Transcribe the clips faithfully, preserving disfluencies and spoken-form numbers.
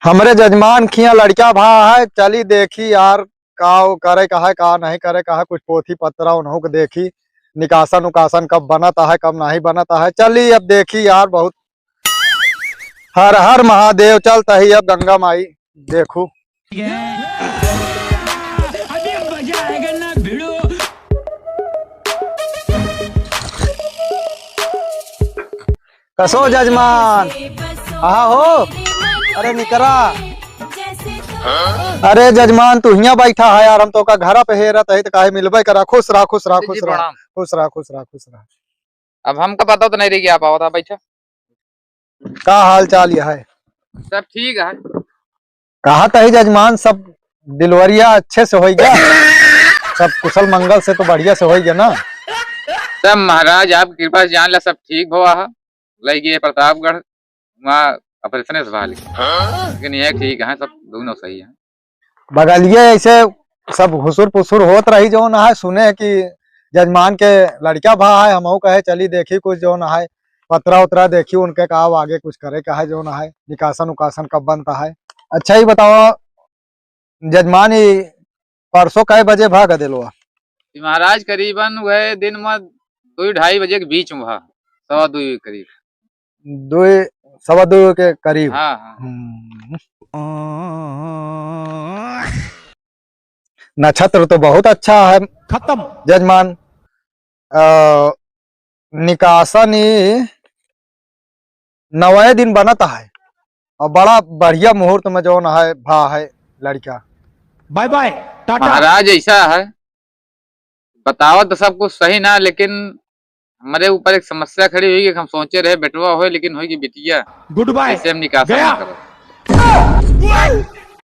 हमरे जजमान खिया लड़का भा है, चली देखी यार, का वो करे का है, का नहीं करे का है, कुछ पोथी पत्रा उन्हों के देखी, निकासन उकासन कब बनत है, कब नहीं बनत है। चली अब देखी यार, बहुत हर हर महादेव, चलत ही अब गंगा माई देखू। अभी मजा आएगा ना भिड़ो। कसो जजमान, आहा हो, अरे निकरा। अरे जजमान, तू हियाँ बैठा है यार, हम तोका घर पे हेरत है, तो काहे मिलबे करा। खुश रहा, खुश रहा, जी, खुश जी, रहा, प्रणाम। खुश रहा, खुश रहा, खुश रहा। अब हमका पता तो नहीं रही कि आप आवत है, बैठा। का हाल चाल यह है? सब ठीक है। कहा तही जजमान, सब डिलीवरिया अच्छे से होई गया, सब कुशल मंगल से तो बढ़िया से होई गया ना? सब महाराज आपकी कृपा से जान ला, सब ठीक भवा है। लई गए प्रतापगढ़, वहाँ ऑपरेशन से बहाली। लेकिन ये ठीक है, सब दोनों सही है। बगलिए ऐसे सब हुसुर पुसुर होत रही, जौन है सुने कि जजमान के लड़का भा है, हमहू कहे चली देखी कुछ जौन है पतरा उतरा देखी उनके का आगे कुछ करे का है जौन है, निकासन उकासन कब बनता है। अच्छा ही बताओ जजमान, ई परसों कै बजे भा गदेलवा? ई महाराज करीबन वह दिन में दुई ढाई बजे के बीच में भा, सवा दुई के करीब। दुई, सवा दुई के करीब। हाँ, हाँ। हम्म। नक्षत्र तो बहुत अच्छा है खत्म। जजमान। अ, निकासन ई नवै दिन बनत है और बड़ा बढ़िया मुहूर्त में जौन है भा है लड़का। Bye bye, Tata. महाराज ऐसा है, बतावत तो सब कुछ सही ना, लेकिन हमरे ऊपर एक समस्या खड़ी हुई कि हम सोचे रहे बेटवा होए, लेकिन होई कि बिटिया। Goodbye. ऐसे हम निकासन गया। ना करब।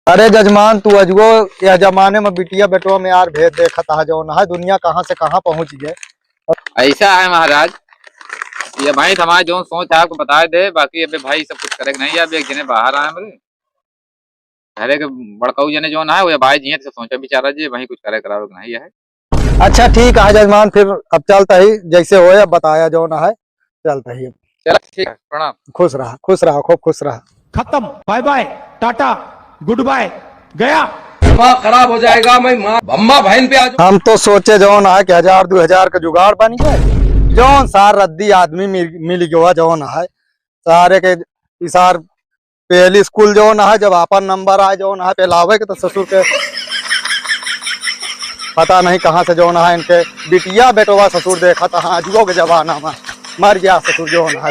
अरे जजमान, तू अजुओ यह जमाने में बिटिया बेटवा में यार भेद देखत है, जौन है दुनिया कहाँ से कहाँ पहुँच गए। ऐसा है महाराज, ये भाई हमारे जौन सोच है आपको बताए दे, बाकी अबे भाई सब कुछ करे के नहीं है, अभी एक जने बाहर आए मेरे घरे के बड़काऊ जने जौन है, वो भाई जी हैं, तो सोचा बिचारा जी भाई कुछ करे करावे के नहीं है। अच्छा ठीक है जजमान, फिर अब चलता ही, जैसे होए अब बताया जौन है, चलता ही। चला ठीक है, प्रणाम। खुश रहा, खुश रहा, खूब खुश रहा। खत्म, bye bye, tata, goodbye, गया। दिमाग खराब हो जाएगा, मैं माँ अम्मा बहन पे आ जाऊँ। हम तो सोचे जौन है कि हजार दो हजार का जुगाड़ बन गए, जौन सार रद्दी आदमी मिल, मिल गवा जौन है, सारे के इसार पहली स्कूल जौन है, जब आपन नंबर आए जौन है, पहलावे के तो ससुर के पता नहीं कहाँ से जौन है, इनके बिटिया बेटवा ससुर देखत है, आजुओ के जमाना में मर गया ससुर जौन है।